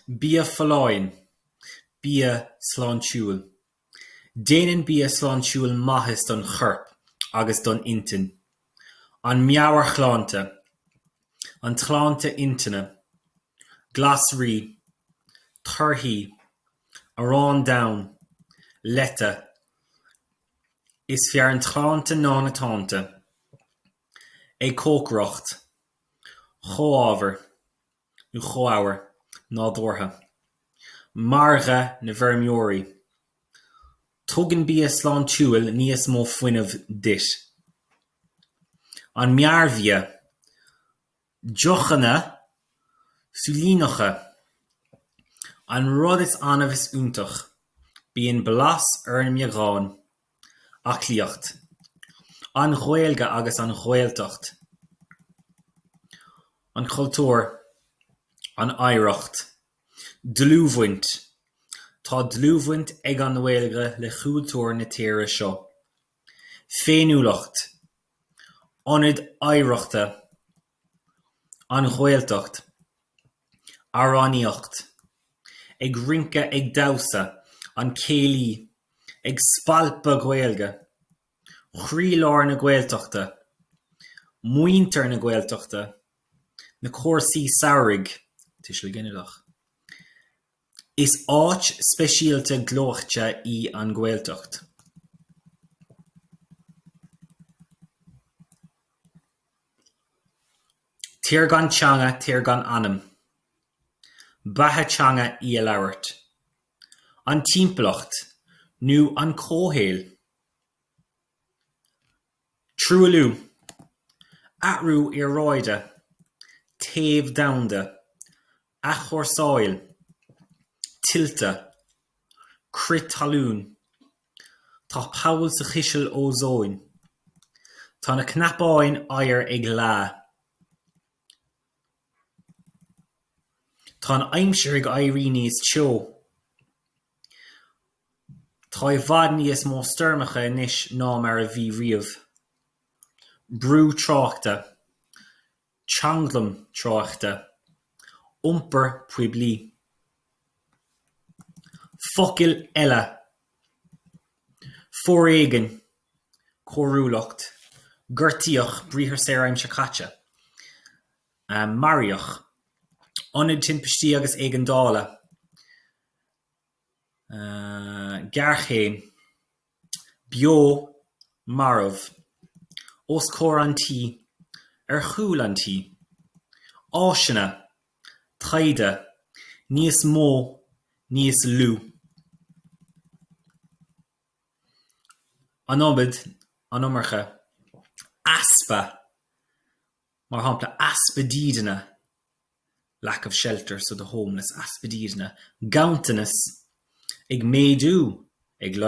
Bia folláin, bia sláintiúil. Déanann bia sláintiúil maitheas don chorp agus don intinn. An meabhairshláinte, an tsláinte intinne, glasraí, torthaí, arán donn, leite, Is fearr an tsláinte ná na táinte. Ag cócaireacht, comhábhair nó comhábhair nádúrtha, margadh na bhfeirmeoirí. Tugann bia sláintiúil níos mó fuinnimh duit. An mearbhia, deochanna súilíneacha, an rud is annamh is iontach, bíonn blas ar an mbeagán, aclaíocht, an Ghaeilge agus an Ghaeltacht, an cultúr, an oidhreacht, dlúthbhaint, tá dlúthbhaint ag an nGaeilge le cultúr na tíre seo, féiniúlacht, ionad oidhreachta, an Ghaeltacht, amhránaíocht, ag rince ag damhsa, an céilí, ag spalpadh Gaeilge, croílár na Gaeltachta, muintir na Gaeltachta, na cúrsaí samhraidh, tuiseal ginideach. Is áit speisialta ghleoite í an Ghaeltacht. Tír gan teanga, tír gan anam. Beatha teanga í a labhairt. An timpeallacht, nó an comhshaol. Truailliú, athrú aeráide, téamh domhanda, athchúrsáil, tuilte, crith talún, tá poll sa chiseal ózóin, tá na cnapáin oighir ag leá, tá an aimsir ag éirí níos teo. Tá i bhfad níos mó stoirmeacha anois ná mar a bhí riamh. Brú tráchta. Teanglaim tráchta. Iompar poiblí. Focail eile. Foréigean. Cóiriúlacht. Gortaíodh, briathar saor aimsir chaite. Maraíodh. Ionad Timpistí agus Éigeandála. Géarchéim. Beo, marbh. Os comhair an tí. Ar chúl an tí. Áiseanna. Taighde. Níos mó, níos lú. An iomad, an iomarca. Easpa. Mar shampla, easpa dídine. lack of shelter, so the homeless, easpa dídine, ganntanas, ag méadú, ag laghdú.